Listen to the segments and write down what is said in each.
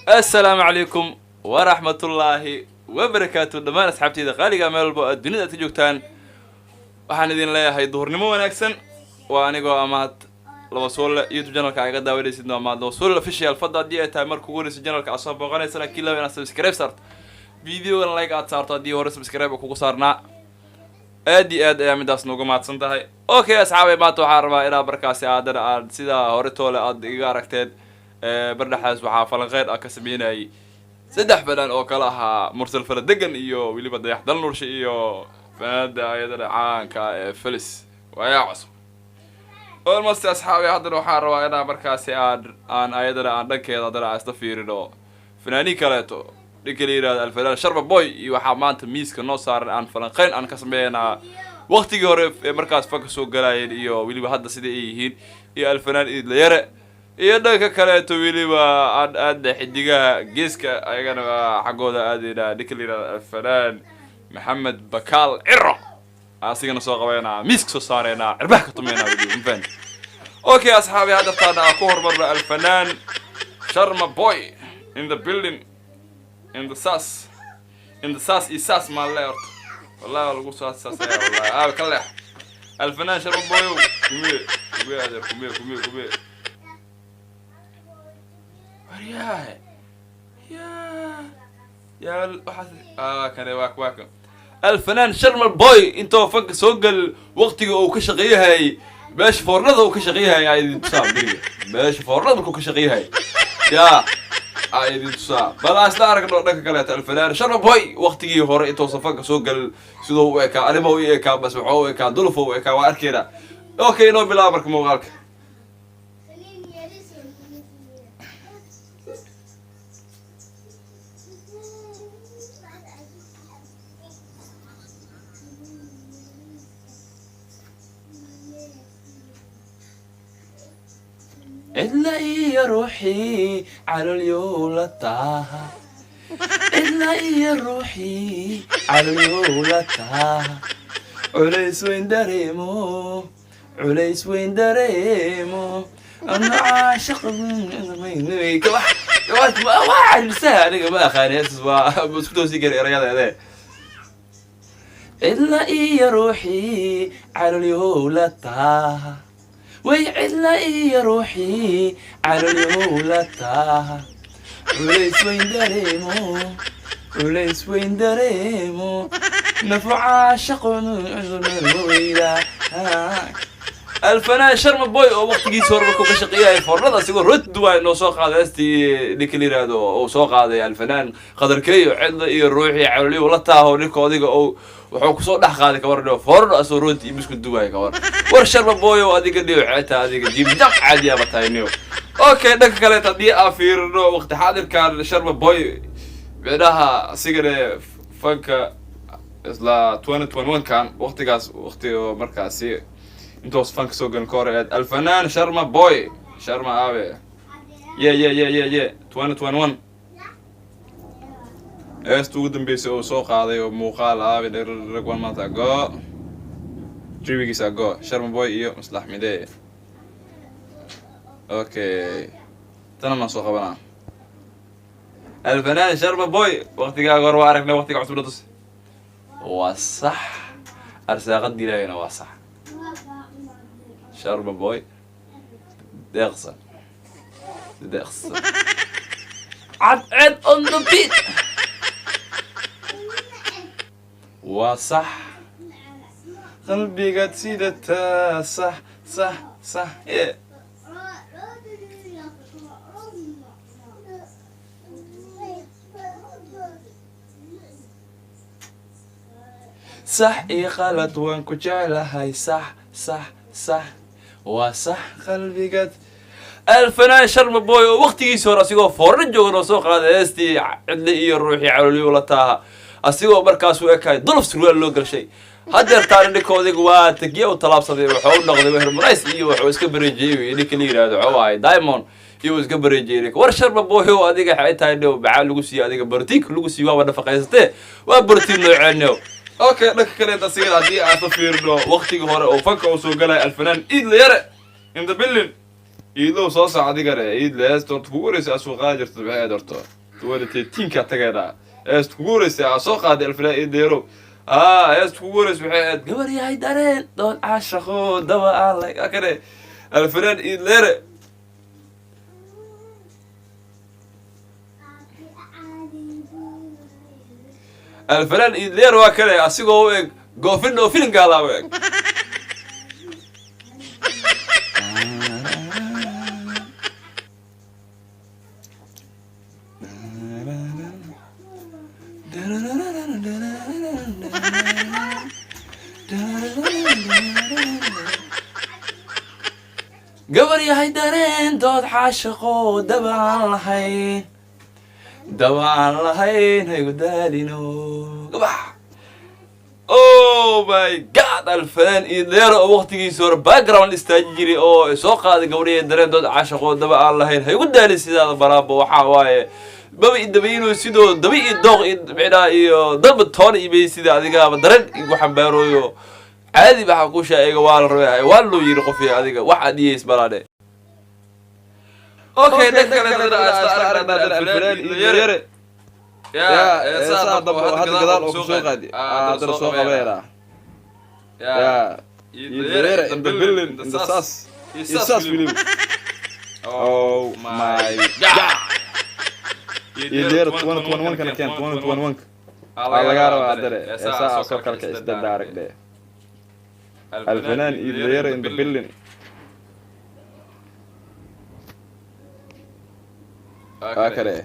Assalaamu calaykum waraxmatullaahi wabarakaatu dhammaan asxaabteyda qaaliga, meel walba aad dunida aad ka joogtaan, waxaan idin leeyahay duhurnimo wanaagsan. Waa anigoo Amaad Laba Suulle. YouTube channelka iga daawanaysid waa Amaad Laba Suulle Official. Fadda haddii ay tahay marka ugu horeysa channelka aad soo booqanaysa, laakiin laba inaad subscribe saarto, videogan like aad saarto haddii hore subscribe kugu saarnaa. Aad iyo aad ayaa midaas nooga mahadsan tahay. Okay asxaabay, maanta waxaan rabaa inaa markaasi aadana aad sidaa hore toole aad iga aragteen bardhaxaas, waxaa falanqeyn ah ka sameynayay saddex fanaan oo kale ahaa Mursal Faladegan iyo weliba Dayax Dalnurshe iyo fanaanada ayadana caanka ah ee Felis Waayaa Cusub almost. Asxaabay, haddana waxaan rabaa inaa markaasi aan ayadana aan dhankeeda haddana aan isla fiirino fanaaniin kaleeto, ninka la yihahdo Alfanaan Sharma Boy. Iyo waxaa maanta miiska noo saaran aan falanqeyn aan ka sameeynaa waqtigii hore ee markaas fanka soo galayeen iyo weliba hadda sida ay yihiin, iyo Alfanaan Iidlayare, iyo dhanka kaleeto weliba aan aadna xidigaha geeska, ayagana xaggooda aadaynaa, ninka la yihahdo Alfanaan Maxamed Bakaal Ciro, asigana soo qabeynaa, miiska soo saareynaa, cirbaha ka tumeynaa weliba mafahant. Okay asxaabi, haddartaana aan ku horumarno Alfanaan Sharma Boy in the building, in the sas, in the sas iyo sas maalle horta wallahi waa lagu saas saasaya wallahi. Aabe ka leex Alfanaan Sharma Boyow, kumiye kumiye adeer, kumiye kumiye kumiye. Waryaahe, ya ya, waxaas kane waa kan Alfanaan Sharma Boy. Intoo fanka soo gal, waqtiga uu ka shaqeeyahay meesha foornada uu ka shaqeeyahay aa idin tusaa. Beriga meesha foornada markuu ka shaqeeyahay yaa aa idin tusaa. Bal aan isla aragno dhanka kaleeto Alfanaan Sharma Boy waqtigii hore intuusan fanka soo gal siduu u ekaa. Anima u ekaa bas wuxuu u ekaa dulufo u ekaa, waa arkeynaa. Okay, inoo bilaaba marka muuqaalka. Cidla iyo ruuxii calolyowla taaha, cidla iyo ruuxii calolyowla taaha, culays weyn dareemo, culays weyn dareemo, ana caashaq waa cariirsaha. Aniga ma aqaani heestas, waa ma isku toosi kari erayadeede. Cidla iyo ruuxii calolyowla taaha, way cidla iyo ruuxii calolyowla taaha, culays weyn dareemo, culays weyn dareemo, nafu caashaqweyda. Alfanaan Sharma Boy oo waqtigiisa hore markuu ka shaqeeyay foornada asigoo rooti duwaay noo soo qaaday heestii ninka la yihahdo uu soo qaaday Alfanaan Qadarkeeyo, cidla iyo ruuxii calolyuhu la taaho. Ninka odiga uu wuxuu kusoo dhex qaaday kawar dhigo foorno asoo rooti iyo biskud duwaay kawar. War Sharma Boy oo adiga dhigo ceeta, adiga jimjam caadiyaaba tahay niyo. Okay, dhanka kaleet haddii aan fiirino waqti xaadirkan Sharma Boy, micnaha asigane fanka isla 2021 kan waqtigaas, waqti oo markaasi intoos fanka soo galin ka hor eed Alfanaan Sharma Boy. Sharma aabe ye ye ye ye ye 2021 heesta ugu dambeysay oo soo qaaday oo muuqaal aabe dherg one month ago, 3 weeks ago, Sharma Boy iyo Maslax Midee. Okay, tana maan soo qabanaa. Alfanaan Sharma Boy waqtigaaga hore waa aragnay, waqtiga cusub na tus. Waa sax, arsaaqad ilaahayna waa sax. Sharma Boy deeqsan deeqsan, cadceed on the beat. Waa sax, qalbigaad sidataa, sax sax sax, yeah. Sax iyo qalad waan ku jeclahay, sax sax sax, waa sax qalbigaad. Alfanaan Sharma Boy oo waqtigiisi hore asigoo foorna joogan oo soo qaaday heestii cidli iyo ruuxii calooliyuu la taaha, asigoo markaas u ekaay duluf surwaal loo galshay. Hadeertaana ninka odayga waa tagiya u tallaabsaday, wuxuu u noqday hermanays iyo wuxuu iska bareejiyey ninka la yidhaahdo wuxuu ahay Diamond. Iyo iska bareejeynay war Sharma Boy oo adiga waxay tahay dhow maxaa lagu siiyey adiga? Borotiinka lagu siiyey waaba nafaqaysatee, waa borotiin nooceeno. Okay, dhanka kale asigana haddii aan ka fiirno waqtigii hore oo fanka uu soo galay, Alfanaan Iidle Yare in the building. Iidlow, soo saac adigane. Iidle, heesta horta kugu horeysa aad soo qaadi jirto maxay ahayd horta? 2013-ka tagaynaa. Heesta kugu horeysa aad soo qaaday, Alfanaan Iidle Yarow, heesta kugu horeysa waxay ahayd "Gabar yahay dareen doon caashaqo daba aan lay". Kane Alfanaan Iidle Yare. Alfanaan Iidle Yare waa kane, asigoo u eg goofin oo filinkaala u eg. Gabar yahay dareen dood xaashaqo daba aan lahayn, daba aan lahayn, haygu daalino gabax. Oh my God, Alfanaan Iidleero oo waqtigiisa hore background istaaji jiray oo soo qaaday "Gabadhiya dareen dood caashaqo daba aan lahayn, haygu daalin" sidaada baraabo. Waxaa waaye baba i dabayino sidoo daba iyo dooq iyo micnaa iyo daba toona ibay sida adigaaba dareen igu xambaarooyo. Caadi waxaa ku sheega waa la rabay, waa loo yiri qof adiga wax aad dhiyeys balaadhe. Okay, dhanka kale Alfanaan Iidleere. Ya, saa damba oo hadda gadaal oo kusoo qaadi haddana soo qabeena. Ya, Iidleere in the building, in the sas iyo sas weliba. Oh my God, Iidleere 2021 kana keen, 2021 aa lagaa rabaa haddana. Saa soo kalka isdada aragdhe. Alfanaan Iidleere in the building. Waa kale.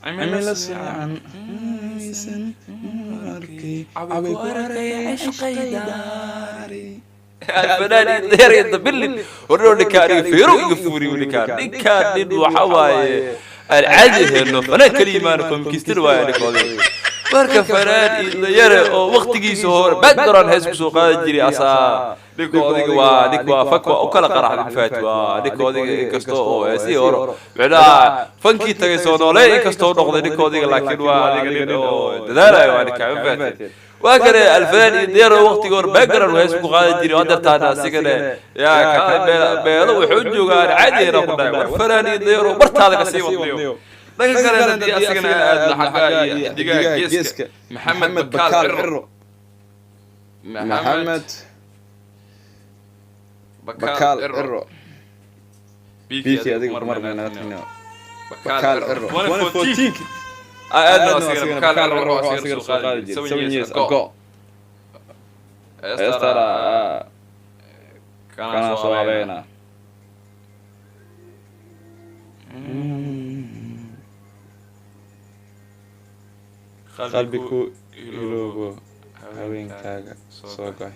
Cimilo fiican cabay ku arkay cishqaydaari. Alfanaan Iidleere in the building. Warnoo ninkaan aniga feero iga fuuriyo. Ninkaan, ninkaan nin waxa waaye aan caadi ahayno, fanaan kaliya maana, komkistir waaye ninkooda. Marka Fanaan Iidle oo waqtigiisa hore background hees kusoo qaadi jiray, asaa ninka odayga waa ninka waa fanka waa u kala qaraxday mafaat. Waa ninka odayga, inkasta oo heesihii hore micnaha fankii tagay soo noolee inkastoo noqday ninka odayga, laakiin waa adiga nin oo dadaalayo waa ninka mafaat. Waa kane Alfanaan Iidle oo waqtiga hore background hees ku qaadi jiray, hadeertaana asigane yaa ka meelo wuxuu joogaa aan caadi ahayn ku dhahay. War Fanaan Iidle oo bartaada kasii wadniyo. Dhanka kalena haddii asigana aadna xagga iyo xidigaha geeska, Maxamed Bakaal Ciro. Maxamed Bakaal Ciro, BK, adiga kumar maynaga. Bakaal Ciro 2014 aadna aadna asigana Bakaal Ciro wuxuu asigana soo qaadi jiray 7 years ago. Heestana kana soo habeena. Qalbi ku iloobo haweenkaaga soo goy.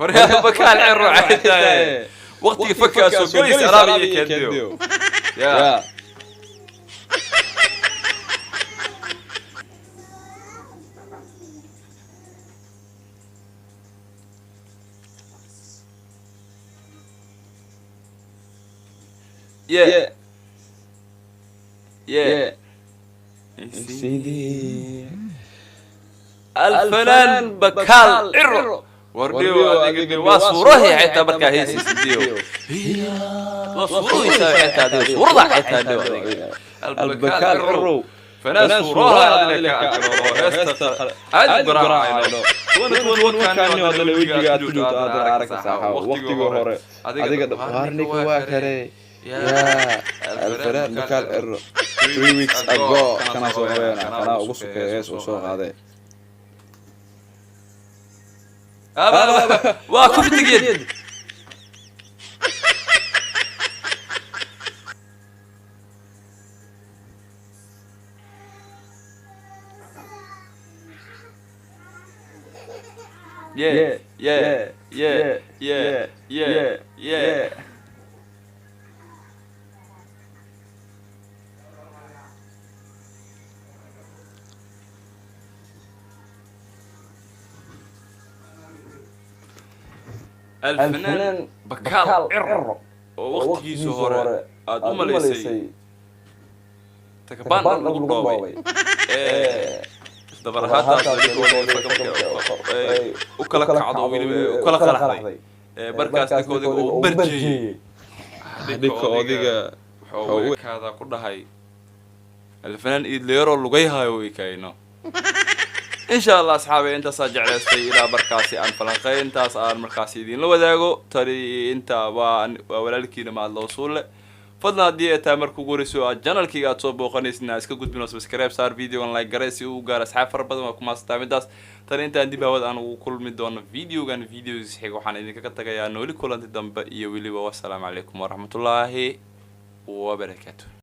Waryaa Bakaal Ciro cayntahay waqtiga fakaa soo gelaysa alaab iyo keentiyo ya. Ya. Yeah, yeah. Sidii Alfanaan Bakaal Ciro, wardhiyo adiga waa suurahi xitaa markaa heesaysa diyo, waa suurahaysaa xitaa adiga suurada xitaa dhiyo adiga. Albakaal Ciro. Fanaan suuraha adiga ka arkano heesta caadi garaacayno. Hadana wejiga aad ku joogto aad aragta waqtigii hore adiga waarnika waa kare. Ya, Alfanaan Bakaal Ciro 3 weeks ago kana soo habeena, kanaa ugu sukeeya hees uu soo qaaday. Waa kuftigeed. Yeah, yeah, yeah, yeah, yeah, yeah. Alfanaan Bakaal Ciro oo waqtigiisii hore aada u malaysay takabaan dhar lagu dhoobay ee isdabar ahaantaas u kala kacdo, weliba u kala qaraxday ee barkaas ninkoodiga uu barjeeyey. Ninka odiga wuxuu u ekaadaa ku dhahay alfanaan Iidleero lugayhayo u ekayno. Insha Allah asxaabi, intaasaa jeclaystay ilaa markaasi aan falanqeyn, intaas aan markaasi idinla wadaago. Tani inta waa walaalkiina Mahad Lowsuule. Fadlan haddii ay tahay marka ugu horeyso aad channelkayga aad soo booqanaysidna, iska gudbin oo subscribe saar, videogan like garay si uu u gaaro asxaab fara badan. Waa ku maasantaa midaas. Tani intaan dib hawada aan ugu kulmi doono videogan videogiis xiga, waxaan idinkaga tagayaa nooli kulanti dambe iyo weliba wasalaamu calaykum waraxmatullaahi wabarakaatu.